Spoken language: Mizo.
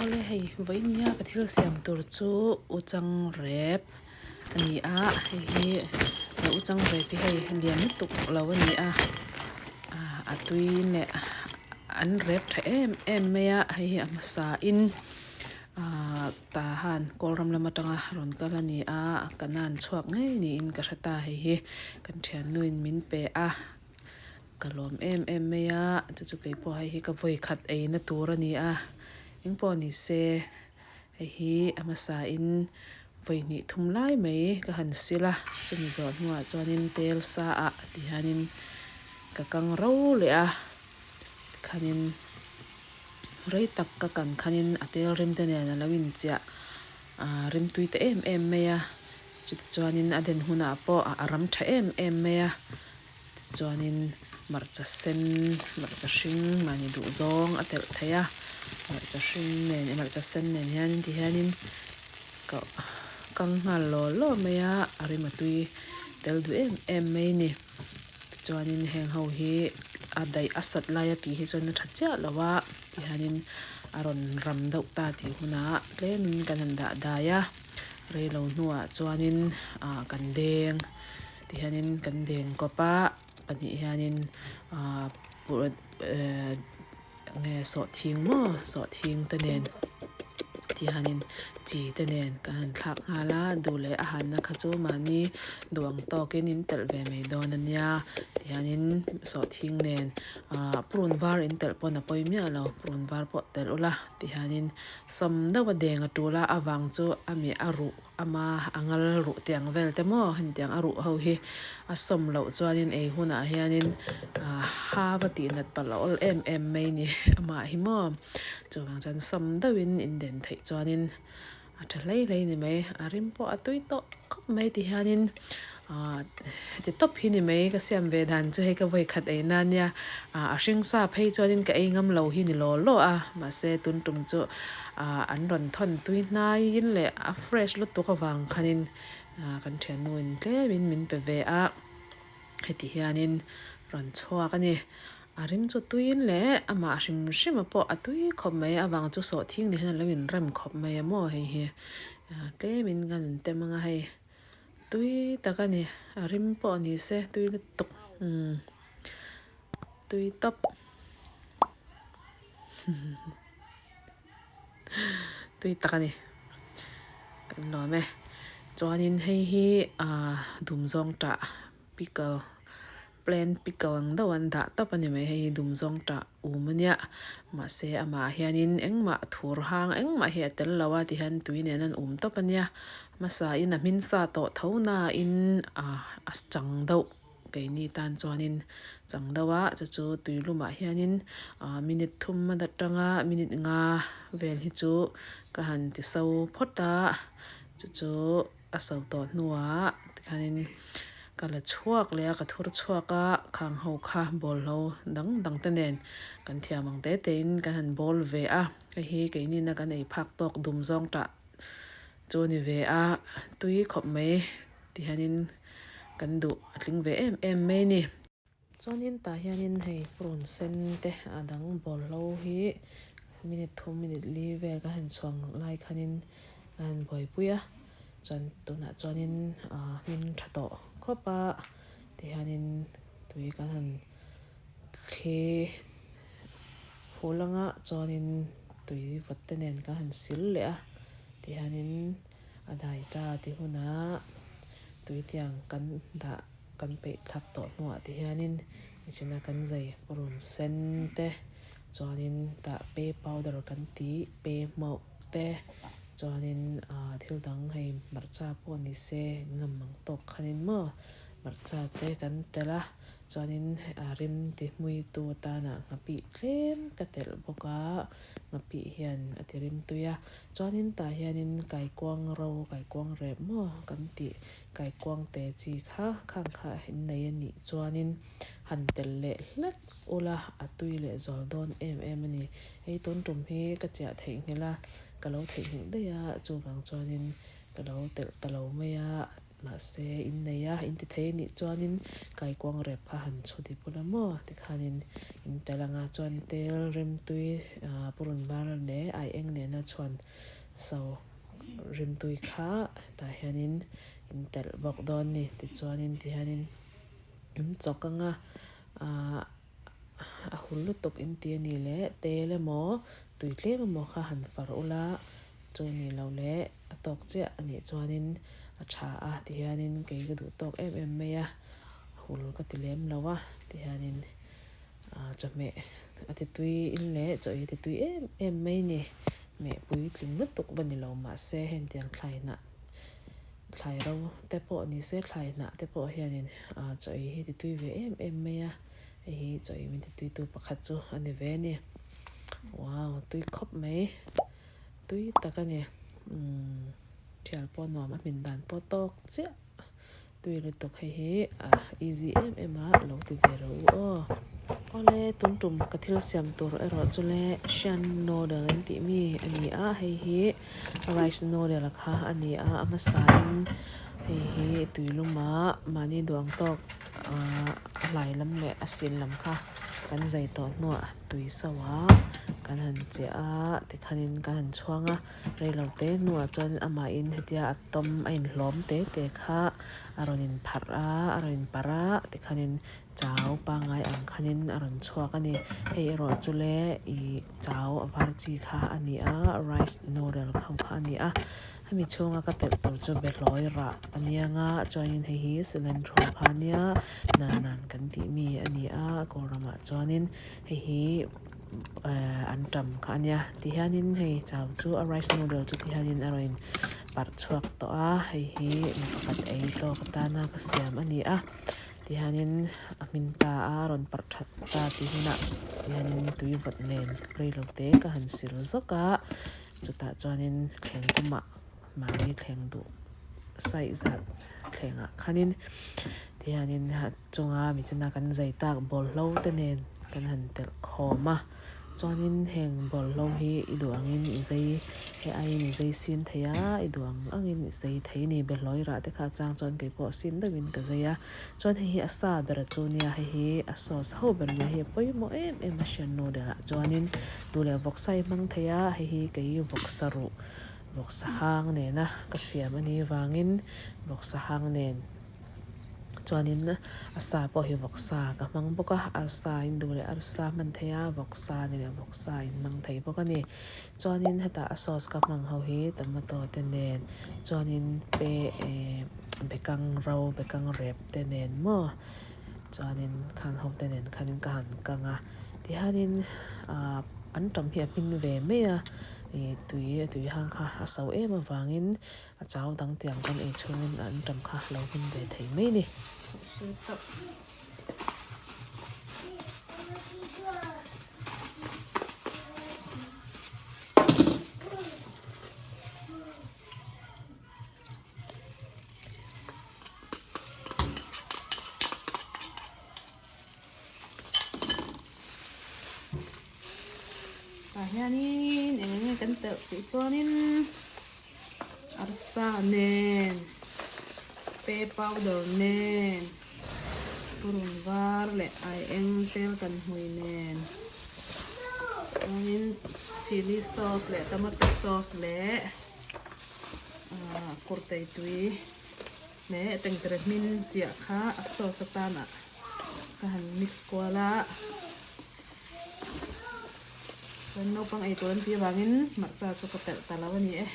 Awle hei vawinia ka thil siam tur chu uchang rep a ni a hei hi he uchang rep hi hei lian lutuk lo a ni a ah a tui leh an rep tha em em mai a hei hi a hmasa in ah tah han kawl ram lam atanga rawn kal a ni a ka nan chhuak ngei niin ka hre ta hei hi kan thiannu in min pe a. Ka lawm em em mai a, chu chu kei pawh hei hi ka vawi khat ei na tur a ni a, eng pawh ni se hei hi a hmasa in vawi hnih thum lai mai ka han sil a, chumi zawh hnuah chuanin tel sa ah ti hianin ka kang ro leh a, tikhanin rei tak ka kan khanin a tel rim te nen a lo inchiah ah rimtui ta em em mai a, chutichuanin a den hunah pawh a ram tha em em mai a. Tichuanin hmarcha sen, hmarcha hring mahni duh zawng a telh theih a, hmarcha hring nen hmarcha sen nen hianin ti hianin ka kang nghal law law mai a, a rim a tui tel duh em em mai a ni. Tichuanin heng ho hi a daih a sat lai a tih hi chuan a tha chiah lo a, ti hianin a rawn ram deuh ta tih hunah tlemin kan han dah dai a, reilo hnuah chuanin ah kan deng. Tihianin kan deng kawp a pahnih hianin ahh ehh nge sawhthing maw sawhthing te nen tihianin chi te nen kan han thlak nghal a duh leh a hanna kha chu mahni duh ang tawkin in telh ve mai dawn a nia tihianin sawhthing nen ahh purun var in telh pawn a pawi miah lo purun var pawh telh ula tihianin sawm deuh a deng a tul a avang chu a mi a ruh. Ama a ngal ruh tiang vel te maw hetiang a ruh ho hi a sawm loh chuanin ei hunah hianin ah ha va tih nat palh a awl em em mai ni amah hi maw chuvang chuan sawm deuhin in den theih chuanin a tha hlei hlei ni mai a rim pawh a tui tawh khawp mai ti hianin ah heti tawp hi ni mai ka siam ve dan chu hei ka vawi khat ei na nia ah a hring sa phei chuanin ka ei ngam lo hi ni law law a mahse tun tum chu ah an rawn thawn tui hnaiin leh a fresh lutuk avang khanin ah kan thiannu in tlemin min pe ve a heti hianin rawn chhuak a ni a rim chu tuiin leh amah hrim hrim a pawh a tui khawp mai avang chu sawhthing ni hian a lo inrem khawp mai a maw hei hi ah tlemin kan tem ang a hei. Tui tak a ni a rim pawh ni se tui lutuk umm tui tawp tui tak a ni kan lawm e chuanin hei hi ah dum zawng tah pickle plain pickle ang deuh an dah tawp a ni mai hei hi dum zawng tah um a nia mahse amah hianin engmah thur hang engmah hi a tel lo a tihian tui nen an um tawp a nia hmasa in a hmin sa tawh tho nain ah a chang deuh keini tan chuanin chang deuh a chu chu tui lumah hianin ah minute thum a atanga minute nga vel hi chu ka han ti so phawt a chu chu. A so tawh hnuah tikhanin ka la chhuak leh a ka thur chhuak a khang ho kha bawlhlo dang dang te nen kan thiam ang te te in kan han bawl ve a hei hi keinin a kan ei phak tawk dum zawng tah chu a ni ve a tui khawp mai tihianin kan duh a tling ve em em mai a ni. Chuanin tah hianin hei purun sen te a dang bawlhlo hi minute thum minute li vel ka han chhuang lai khanin ka han buaipui a chuan tunah chuanin ah hmin tha tawh khawp a tihianin tui kan han thli phul anga chuanin tui vawt te nen kan han sil leh a tihianin a dai ta ti hunah tui tiang kan dah. Kan peih thlap tawh hnuah ti hianin nichina kan zai purun sen te chuanin tah pe powder kan tih pe hmauh te chuanin ah thil dang hei hmarcha pawh ni se ngam ang tawk khanin maw hmarcha te kan telh a chuanin a rim ti hmui tu atana nghapih tlem ka telh bawk a nghapih hian a ti rim tui a chuanin tah hianin kaikuang ro kaikuang rep maw kan tih. Kaikuang te chi kha khang kha in nei a nih chuanin han tel leh hlek ula a tui leh zual dawn em em a ni. Hei tun tum hi ka chiah theihnghilh a, ka lo theihnghilh daih a, chuvang chuanin ka lo telh ta lo mai a, mahse in nei a, in ti thei a nih chuanin kaikuang rep kha han chhu dip ula maw tikhanin in tel ang a, chuan tel rimtui purun var leh ai eng nena. a chhuan so rimtui kha tah hianin in telh bawk dawn a ni tichuanin tihianin an chawk anga ahh a hul lutuk in ti a ni leh tel emaw tui tlem emaw kha han far ula chu ni lo leh a tawk chiah a nih chuanin a tha a tihianin kei ka duh tawk em em mai a hul ka ti lem lo a tihianin ah chawhmeh a ti tui in leh chaw ei a ti tui em em mai a ni meh puitling lutuk va ni lo mahse hetiang thlai hnah thlai ro te pawh ni se thlai hnah te pawh hianin ah chaw ei hi ti tui ve em em mai a hei hi chaw ei min ti tui tu pakhat chu a ni ve a ni wow tui khawp mai tui tak a ni umm thial pawh nuam a hmin dan pawh tawk chiah. Tui lutuk hei hi a easy em em a lo ti ve rawh u aw. Awle tun tum ka thil siam tur erawh chu le Shan noodle an tih mi a ni a hei hi rice noodle kha a ni a a hmasa in hei hi tui luma mahni duang tawk ah a hlai lam leh a sin lam kha kan zai tawh hnuah tui so a kan han chiah a tikhanin kan han chhuang a. Reilo te hnuah chuan amahin hetia a tawm a inhlawm te te kha a rawn inpharh a a rawn inparh a tikhanin chau pangngai ang khanin a rawn chhuak a ni hei erawh chu le ih chau a var chi kha a ni a rice noodle ho kha a ni a hemi chhunga ka telh tur chu behlawi rah a nia nga chuanin hei hi cilantro kha a nia nan nan kan tih mi a ni a kawr ramah chuanin hei hi. Eh an tam kha a nia tihianin hei chau chu a rice noodle chu tihianin a rawn in parh chhuak tawh a hei hi mi pakhat ei tawk atana ka siam a ni a tihianin a hmin ta a a rawn parh that ta tih hunah tihianin tui vawt nen reilo te ka han sil zawk a chutah chuanin thleng tumah mahni thleng duh size zat thlengah khanin tihianin chunga michina kan zai tak bawlhlo te nen kan han telh khawm a chuanin heng bawlhlo hi i duh angin i zai hei aiin i zai sin thei a i duh ang angin i zai thei a ni behlawi rah te kha chang chuan keipawh sin deuhin ka zai a chuan hei hi a sa ber chu nia hei hi a sauce ho ber nia hei a pawimawh em em a hriat noodle ah chuanin duh leh vawksa i hmang thei a hei hi kei vawksa ruh vawksa hang nena ka siam a nih vangin vawksa hang nen. Chuanin a sa pawh hi vawksa ka hmang bawk a, arsa in duh leh arsa hman thei a, vawksa ni leh vawksa in hmang thei bawk a ni. Chuanin hetah a sauce ka hmang ho hi tomato te nen chuanin pe eh bekang ro bekang rep te nen maw chuanin khang ho te nen khanin ka han kang a tihianin ah an tam hi a hmin ve mai a ih tui a tui hang kha a so em avangin A chau dang tiang kan ei chhungin a anṭam kha lo hmin ve thei mai ni. Tah hianin eng nge kan telh tih chuanin arsa nen pe powder nen purun var leh aieng tel kan hmui nen chuanin chilli sauce leh tomato sauce leh ah kurtei tui leh tengtere hmin chiah kha a sauce atana ka han mix kual a chuan naupang ei tur an tih avangin hmarcha chu ka pelh ta lo a ni e.